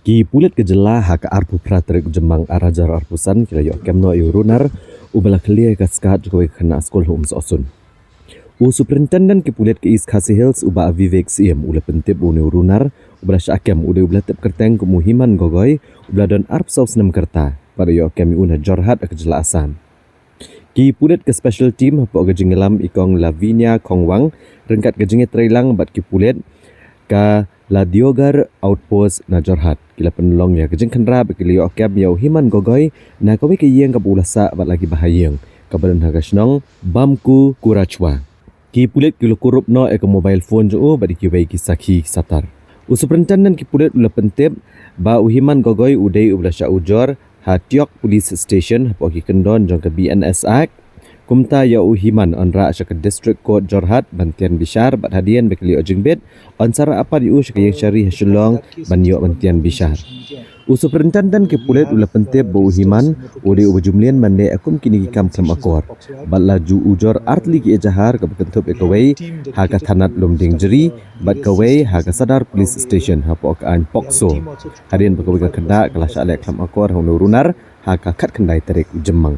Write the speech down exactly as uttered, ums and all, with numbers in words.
Ki pulit ka jylla ha ka arphew phra tarik u Jymmang ar hajar arphew san ki la ïoh kem noh ïa u runar uba la khlieh ka skat jong kawei ka khynnah skul ha Umsohsun. U superintendent ki pulit ka East Khasi Hills u Bah Vivek Syiem u la pyntip ba une u runar uba la shah kem u dei uba la tip kyrteng kum u Himan Gogoi uba la don arphew saw snem ka rta bad la ïoh kem ïa u na Jorhat ha ka jylla Assam. Ki pulit ka special team hapoh ka jingïalam i Kong Lavinia Khongwang ryngkat ka jingïatreilang bad ki pulit ka Ladiogar Outpost na Jorhat ki la pynlong ïa ka jingkhynra ba ki la ïoh kem ïa u Himan Gogoi na kawei ka ïing kaba u la sah bad la ki bahaïing kaba don ha ka shnong Bamku Kurachwa. Ki pulit ki la kurup noh ïa ka mobile phone jong u bad ïa kiwei ki sakhi ki satar. U superintendent ki pulit u la pyntip ba u Himan Gogoi u dei uba la shah ujor ha Tiok Police Station hapoh ki kyndon jong ka B N S Act. Kumta ïa u Himan yn rah sha ka District Court Jorhat ban tian bishar bad hadien ba ki la ïoh jingbit yn sa rah pat ïa u sha ka ïing shari ha Shillong ban ïoh ban tian bishar. U superintendent ki pulit u la pyntip ba u Himan u dei uba ju mlien ban leh kum kine ki kam khlem akor bad la ju ujor artylli ki ejahar kaba kynthup ïa kawei ha ka thanat Lumdiengjri bad kawei ha ka Sadar Police Station hapoh ka aiñ POCSO. Hadien ba kawei ka khynnah ka la shah leh khlem akor ha une u runar ha ka khatkhyndai tarik u Jymmang.